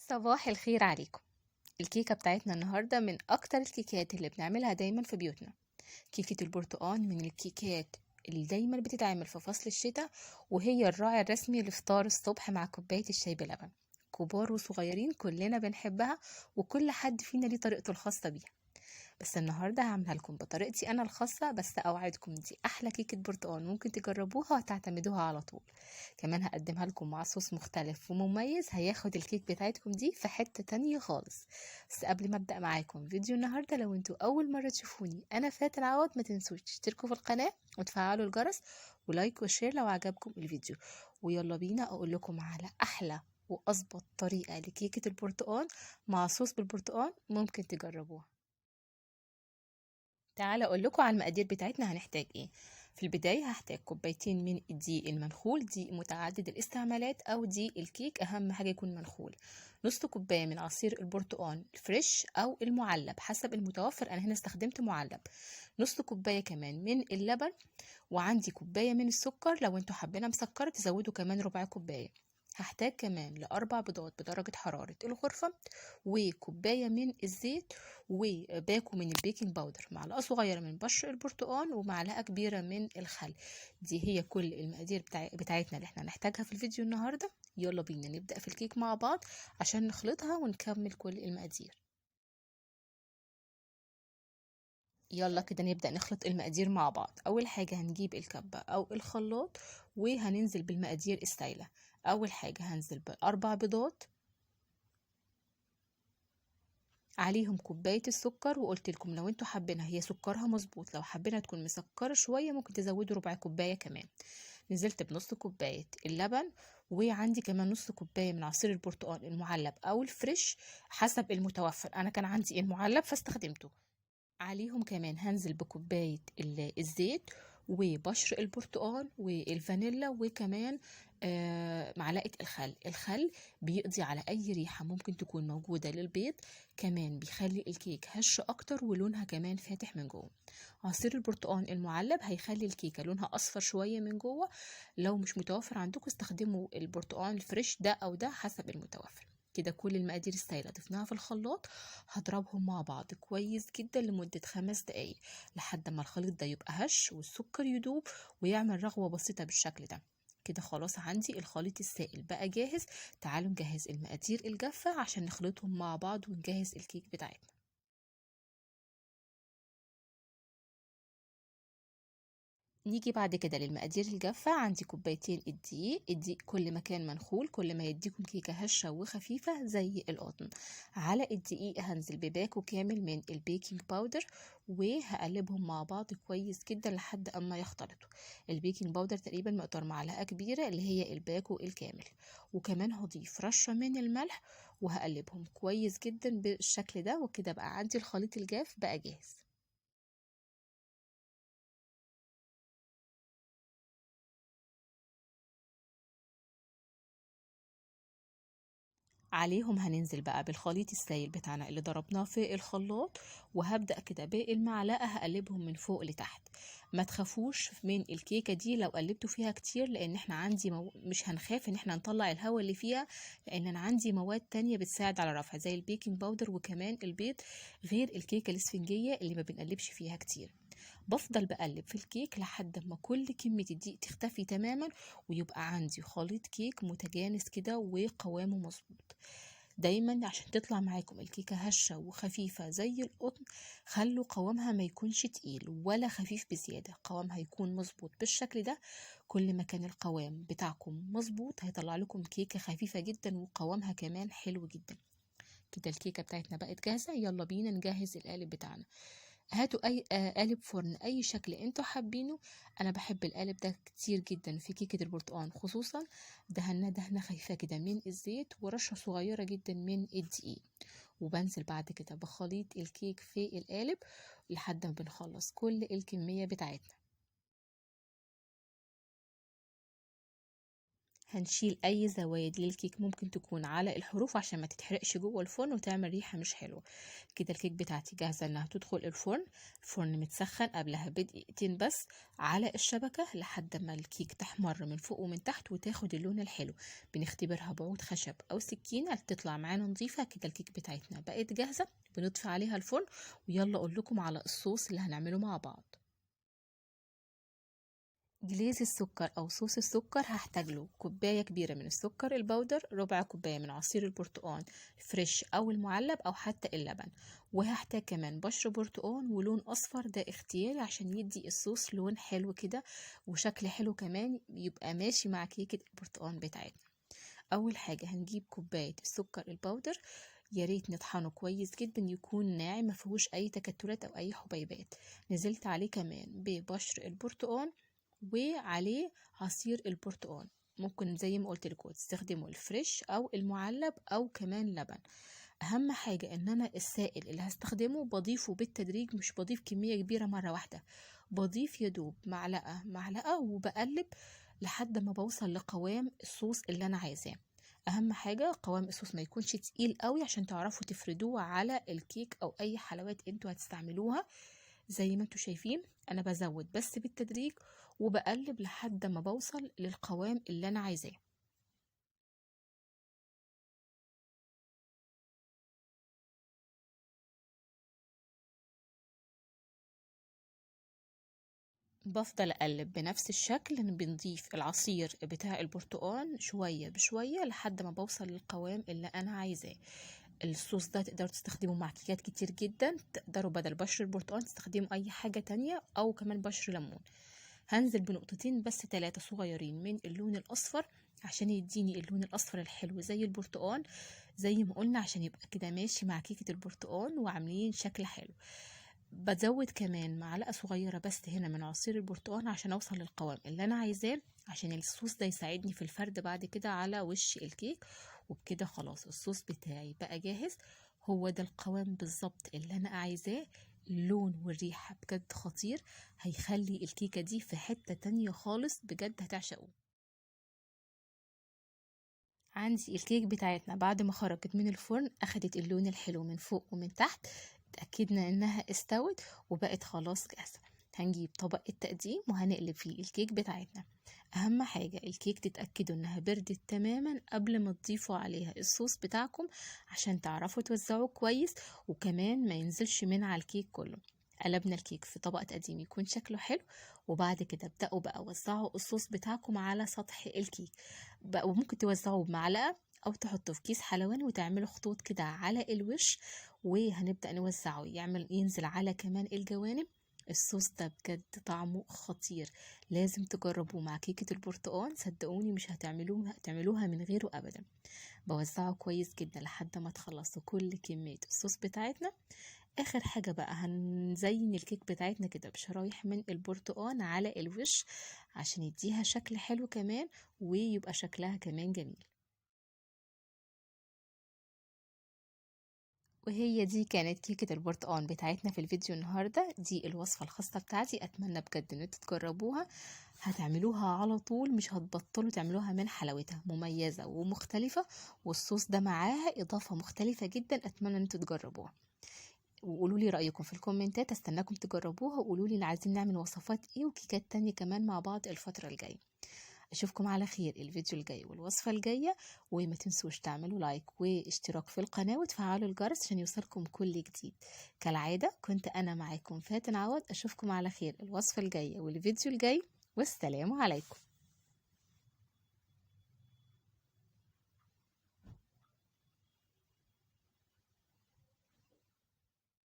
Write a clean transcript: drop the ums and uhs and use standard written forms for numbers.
صباح الخير عليكم. الكيكة بتاعتنا النهاردة من أكتر الكيكات اللي بنعملها دايما في بيوتنا. كيكة البرتقال من الكيكات اللي دايما بتتعمل في فصل الشتاء، وهي الراعي الرسمي لفطار الصبح مع كوباية الشاي بلبن. كبار وصغيرين كلنا بنحبها، وكل حد فينا ليه طريقته الخاصة بيها. بس النهاردة هعملها لكم بطريقتي أنا الخاصة، بس أوعدكم دي أحلى كيكة برتقال ممكن تجربوها وتعتمدوها على طول. كمان هقدمها لكم مع صوص مختلف ومميز هياخد الكيك بتاعتكم دي في حتة تانية خالص. بس قبل ما أبدأ معاكم فيديو النهاردة، لو انتوا أول مرة تشوفوني أنا فاتن عوض، ما تنسوش تشتركوا في القناة وتفعلوا الجرس و like و share لو عجبكم الفيديو. ويلا بينا أقول لكم على أحلى وأظبط طريقة لكيكة البرتقال مع صوص بالبرتقال ممكن تجربوها. تعالى اقول لكم على المقادير بتاعتنا هنحتاج ايه. في البداية هحتاج كوبايتين من الدقيق المنخول، دقيق متعدد الاستعمالات او دقيق الكيك، اهم حاجة يكون منخول. نص كوباية من عصير البرتقال ال fresh او المعلب حسب المتوفر، انا هنا استخدمت معلب. نص كوباية كمان من اللبن، وعندي كوباية من السكر، لو انتوا حابينها مسكره تزودوا كمان ربع كوباية. هحتاج كمان ل4 بيضات بدرجة حرارة الغرفة، وكوباية من الزيت، وباكو من ال baking powder، معلقة صغيرة من بشر البرتقال، ومعلقة كبيرة من الخل. دي هي كل المقادير بتاعتنا اللي احنا هنحتاجها في الفيديو النهاردة. يلا بينا نبدأ في الكيك مع بعض عشان نخلطها ونكمل كل المقادير. يلا كده نبدأ نخلط المقادير مع بعض. أول حاجة هنجيب الكبة أو الخلاط وهننزل بالمقادير السايلة. أول حاجة هنزل ب4 بيضات، عليهم كوباية السكر، وقلت لكم لو انتوا حابينها هي سكرها مظبوط، لو حابينها تكون مسكرة شوية ممكن تزودوا ربع كوباية كمان. نزلت بنص كوباية اللبن، وعندي كمان نص كوباية من عصير البرتقال المعلب أو الفريش حسب المتوفر، أنا كان عندي المعلب فاستخدمته. عليهم كمان هنزل بكوباية الزيت وبشر البرتقال والفانيلا، وكمان معلقة الخل. الخل بيقضي على أي ريحة ممكن تكون موجودة للبيض، كمان بيخلي الكيك هش أكتر ولونها كمان فاتح من جوه. عصير البرتقال المعلب هيخلي الكيكة لونها أصفر شوية من جوه. لو مش متوفر عندكم استخدموا البرتقال الفريش ده أو ده حسب المتوفر. كده كل المقادير السائلة ضفناها في الخلاط، هضربهم مع بعض كويس جدا لمدة 5 دقايق لحد ما الخليط ده يبقى هش والسكر يدوب ويعمل رغوة بسيطة بالشكل ده. كده خلاص عندي الخليط السائل بقى جاهز. تعالوا نجهز المقادير الجافة عشان نخلطهم مع بعض ونجهز الكيك بتاعتنا. نيجي بعد كده للمقادير الجافة. عندي كوبايتين الدقيق، الدقيق كل ما كان منخول كل ما يديكم كيكة هشة وخفيفة زي القطن. على الدقيق هنزل بباكو كامل من ال baking powder وهقلبهم مع بعض كويس جدا لحد اما يختلطوا. ال baking powder تقريبا مقدار معلقة كبيرة اللي هي الباكو الكامل، وكمان هضيف رشة من الملح وهقلبهم كويس جدا بالشكل ده. وكده بقى عندي الخليط الجاف بقى جاهز. عليهم هننزل بقى بالخليط السائل بتاعنا اللي ضربناه في الخلاط، وهبدأ كده بالمعلقة هقلبهم من فوق لتحت. ما تخافوش من الكيكة دي لو قلبتوا فيها كتير، لان احنا عندي مش هنخاف ان احنا نطلع الهواء اللي فيها، لان انا عندي مواد تانية بتساعد على رفع زي ال baking powder وكمان البيض، غير الكيكة الاسفنجية اللي ما بنقلبش فيها كتير. بفضل بقلب في الكيك لحد ما كل كمية الدقيق تختفي تماما ويبقى عندي خليط كيك متجانس كده وقوامه مظبوط. دايما عشان تطلع معاكم الكيكة هشة وخفيفة زي القطن، خلوا قوامها ما يكونش تقيل ولا خفيف بزيادة، قوامها يكون مظبوط بالشكل ده. كل ما كان القوام بتاعكم مظبوط هيطلع لكم كيكة خفيفة جدا وقوامها كمان حلو جدا. كده الكيكة بتاعتنا بقت جاهزة. يلا بينا نجهز القالب بتاعنا. هاتوا اي قالب فرن اي شكل انتوا حابينه، انا بحب القالب ده كتير جدا في كيكة البرتقال خصوصا. دهناه دهنه خفيفة كده من الزيت ورشه صغيرة جدا من الدقيق، وبنزل بعد كده بخليط الكيك في القالب لحد ما بنخلص كل الكمية بتاعتنا. هنشيل اي زوايد للكيك ممكن تكون على الحروف عشان ما تتحرقش جوه الفرن وتعمل ريحه مش حلوة. كده الكيك بتاعتي جاهزة انها تدخل الفرن. الفرن متسخن قبلها بدقيقتين بس على الشبكة لحد ما الكيك تحمر من فوق ومن تحت وتاخد اللون الحلو. بنختبرها بعود خشب او سكينة تطلع معانا نظيفة. كده الكيك بتاعتنا بقت جاهزة، بنطفي عليها الفرن. ويلا اقول لكم على الصوص اللي هنعمله مع بعض. glaze السكر او صوص السكر هحتاج له كوباية كبيرة من السكر ال powder، ربع كوباية من عصير البرتقال fresh او المعلب او حتى اللبن، وهحتاج كمان بشر برتقال ولون اصفر، ده اختياري عشان يدي الصوص لون حلو كده وشكل حلو كمان يبقى ماشي مع كيكة البرتقال بتاعتنا. اول حاجة هنجيب كوباية السكر ال powder، يا ريت نطحنه كويس جدا يكون ناعم ما فيهوش اي تكتلات او اي حبيبات. نزلت عليه كمان ببشر البرتقال وعليه عصير البرتقال، ممكن زي ما قلت لكم تستخدموا ال fresh او المعلب او كمان لبن. اهم حاجة ان انا السائل اللي هستخدمه بضيفه بالتدريج، مش بضيف كمية كبيرة مرة واحدة، بضيف يدوب معلقه معلقه وبقلب لحد ما بوصل لقوام الصوص اللي انا عايزاه. اهم حاجة قوام الصوص ما يكونش تقيل قوي عشان تعرفوا تفردوه على الكيك او اي حلويات انتوا هتستعملوها. زي ما انتوا شايفين انا بزود بس بالتدريج وبقلب لحد ما بوصل للقوام اللي انا عايزاه. بفضل اقلب بنفس الشكل، بنضيف العصير بتاع البرتقال شوية بشوية لحد ما بوصل للقوام اللي انا عايزاه. الصوص ده تقدروا تستخدموه مع كيكات كتير جدا، تقدروا بدل بشر البرتقال تستخدموا اي حاجة تانية او كمان بشر ليمون. هنزل بنقطتين بس 3 صغيرين من اللون الاصفر عشان يديني اللون الاصفر الحلو زي البرتقال زي ما قلنا، عشان يبقى كده ماشي مع كيكة البرتقال وعاملين شكل حلو. بزود كمان معلقة صغيرة بس هنا من عصير البرتقال عشان اوصل للقوام اللي انا عايزاه، عشان الصوص ده يساعدني في الفرد بعد كده على وش الكيك. وبكده خلاص الصوص بتاعي بقى جاهز، هو ده القوام بالظبط اللي انا عايزاه. اللون والريحة بجد خطير، هيخلي الكيكة دي في حتة تانية خالص، بجد هتعشقوه. عندي الكيك بتاعتنا بعد ما خرجت من الفرن اخدت اللون الحلو من فوق ومن تحت، اتأكدنا انها استوت وبقت خلاص جاهزة. هنجيب طبق التقديم وهنقلب فيه الكيك بتاعتنا. اهم حاجة الكيك تتأكدوا انها بردت تماما قبل ما تضيفوا عليها الصوص بتاعكم عشان تعرفوا توزعوه كويس، وكمان ما ينزلش من على الكيك كله. قلبنا الكيك في طبق تقديم يكون شكله حلو، وبعد كده ابدأوا بقى وزعوا الصوص بتاعكم على سطح الكيك بقى، وممكن توزعوه بمعلقة او تحطوه في كيس حلواني وتعملوا خطوط كده على الوش، وهنبدأ نوزعه يعمل ينزل على كمان الجوانب. الصوص ده بجد طعمه خطير، لازم تجربوه مع كيكة البرتقال، صدقوني مش هتعملوها من غيره ابدا. بوزعه كويس جدا لحد ما تخلصوا كل كمية الصوص بتاعتنا. اخر حاجة بقى هنزين الكيك بتاعتنا كده بشرايح من البرتقال على الوش عشان يديها شكل حلو كمان ويبقى شكلها كمان جميل. وهي دي كانت كيكة البرتقال بتاعتنا في الفيديو النهاردة. دي الوصفة الخاصة بتاعتي، اتمنى بجد ان انتوا تجربوها، هتعملوها على طول مش هتبطلوا تعملوها من حلاوتها، مميزة ومختلفة، والصوص ده معاها اضافة مختلفة جدا. اتمنى ان انتوا تجربوها وقولوا لي رأيكم في الكومنتات، استناكم تجربوها وقولوا لي عايزين نعمل وصفات ايه وكيكات تانية كمان مع بعض الفترة الجاية. اشوفكم على خير الفيديو الجاي والوصفة الجاية، وما تنسوش تعملوا like واشتراك في القناة وتفعلوا الجرس عشان يوصلكم كل جديد. كالعادة كنت انا معاكم فاتن عوض، اشوفكم على خير الوصفة الجاية والفيديو الجاي، والسلام عليكم.